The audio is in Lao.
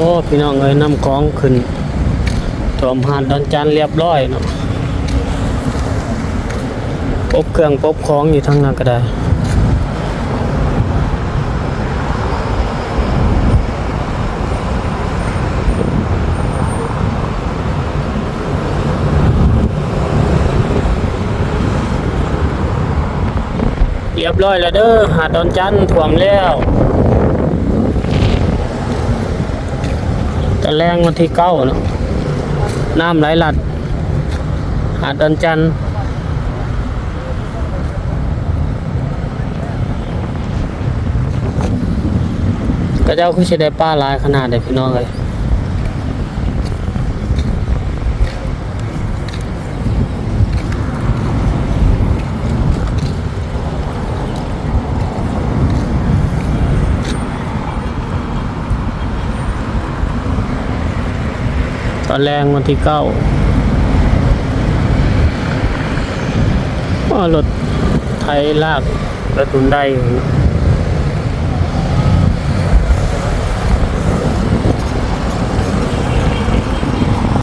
ໂອ້ ພີ່ນ້ອງເອີຍ ນ້ຳຂອງຂຶ້ນຖ້ວມຫາດດອນຈັນລຽບຮ້ອຍເນາະ. ປົບເຄື່ອງປົບຂອງຢູ່ທາງນັ້ນກໍໄດ້. ລຽບຮ້ອຍແລ້ວເດີ ຫາດດອນຈັນຖ້ວມແລ້ວ. ຕອນແລງວັນທີເກົ້າເນາະ ນ້ຳໄຫຼຫຼັດຫາດດອນຈັນ. ເຂົາເຈົ້າຄືຊິໄດ້ປາຫຼາຍຂະໜາດເດ ພີ່ນ້ອງເອີຍ. ຕອນແລງວັນທີເກົ້າ ໂອ້ ລົດໄຖລາກ ລົດຮຸນໄດ